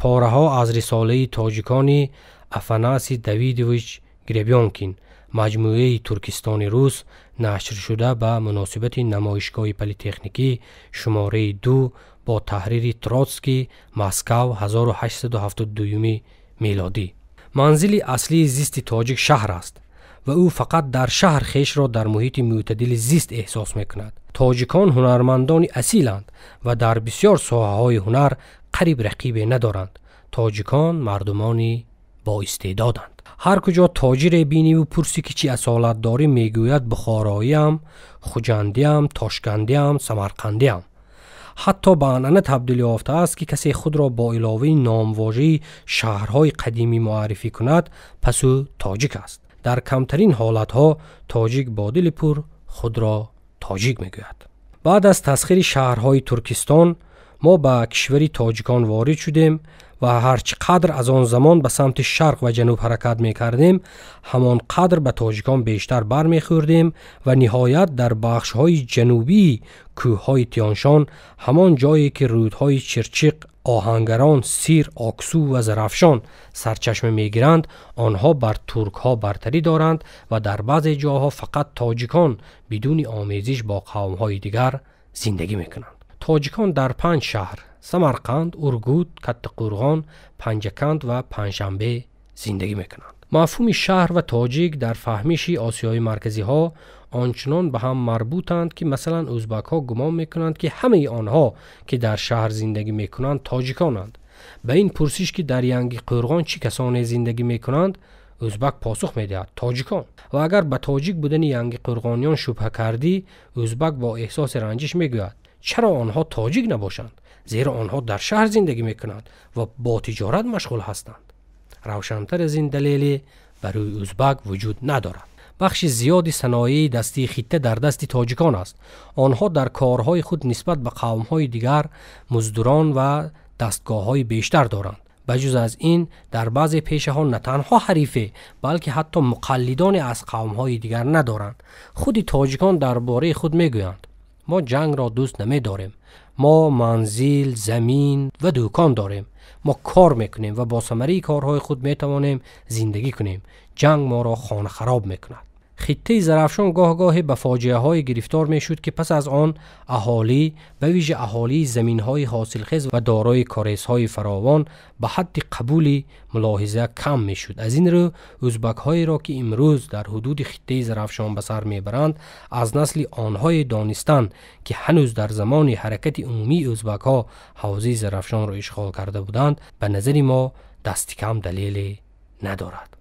Пораҳо аз рисолаи тоҷикони Афанасий Давидович Гребёнкин, маҷмӯаи Туркистони рус, нашршуда ба муносибати намоишгоҳи политехникӣ шумораи 2 бо таҳрири Троцкий, Москав, 1872 милодӣ. Манзили аслии зисти тоҷик шаҳр аст ва ӯ фақат дар шаҳр хешро дар муҳити мӯътадили зист эҳсос мекунад. Тоҷикон ҳунармандони асиланд ва дар бисёр соҳаҳои ҳунар қариб рақибе надоранд. Тоҷикон мардумони боистеъдоданд. Ҳар куҷо тоҷире биниву пурсӣ, ки чӣ асолат дорӣ, мегӯяд: бухороиам, хуҷандиам, тошкандиам, самарқандиам. Ҳатто ба анъана табдил ёфтааст, ки касе худро бо иловаи номвожаи шаҳрҳои қадимӣ муаррифӣ кунад, пас ӯ тоҷик аст. Дар камтарин ҳолатҳо тоҷик бо дили пур худро тоҷик мегӯяд. Баъд аз тасхири шаҳрҳои Туркистон мо ба кишвари тоҷикон ворид шудем ва ҳарчи қадр аз он замон ба самти шарқ ва ҷануб ҳаракат мекардем, ҳамон қадр ба тоҷикон бештар бармехӯрдем ва ниҳоят дар бахшҳои ҷанубии кӯҳҳои Тиёншон, ҳамон ҷое ки рӯдҳои Чирчиқ, Оҳангарон, Сир, Оксу ва Зарафшон сарчашма мегиранд, онҳо бар туркҳо бартарӣ доранд ва дар баъзе ҷоҳо фақат тоҷикон бидуни омезиш бо қавмҳои дигар зиндагӣ мекунанд. Тоҷикон дар панҷ шаҳр: Самарқанд, Ургут, Каттақӯрғон, Панҷаканд ва Панҷшанбе зиндагӣ мекунанд. Мафҳуми шаҳр ва тоҷик дар фаҳмиши осиёи марказиҳо ончунон ба ҳам марбутанд, ки масалан ӯзбакҳо гумон мекунанд, ки ҳамаи онҳо, ки дар шаҳр зиндагӣ мекунанд, тоҷиконанд. Ба ин пурсиш, ки дар Янги Қӯрғон чӣ касоне зиндагӣ мекунанд, ӯзбак посух медиҳад: тоҷикон. Ва агар ба тоҷик будани Янги Қӯрғониён шубҳа кардӣ, ӯзбак бо эҳсоси ранҷиш мегӯяд: чаро онҳо тоҷик набошанд, зеро онҳо дар шаҳр зиндагӣ мекунанд ва бо тиҷорат машғул ҳастанд. Равшантар аз ин далеле барои ӯзбак вуҷуд надорад. Бахши зиёди саноеи дастии хитта дар дасти тоҷикон аст. Онҳо дар корҳои худ нисбат ба қавмҳои дигар муздурон ва дастгоҳҳои бештар доранд. Ба ҷуз аз ин, дар баъзе пешаҳо на танҳо ҳарифе, балки ҳатто муқаллидоне аз қавмҳои дигар надоранд. Худи тоҷикон дар бораи худ мегӯянд: мо ҷангро дӯст намедорем, мо манзил, замин ва дӯкон дорем, мо кор мекунем ва бо самараи корҳои худ метавонем зиндагӣ кунем. Ҷанг моро хонахароб мекунад. Хиттаи Зарафшон гоҳ-гоҳе ба фоҷиаҳое гирифтор мешуд, ки пас аз он аҳолӣ, ба вижа аҳолии заминҳои ҳосилхез ва дорои корезҳои фаровон, ба ҳадди қабули мулоҳиза кам мешуд. Аз ин рӯ ӯзбакҳоеро, ки имрӯз дар ҳудуди хиттаи Зарафшон ба сар мебаранд, аз насли онҳое донистан, ки ҳанӯз дар замони ҳаракати умумии ӯзбакҳо ҳавзаи Зарафшонро ишғол карда буданд, ба назари мо дасти кам далеле надорад.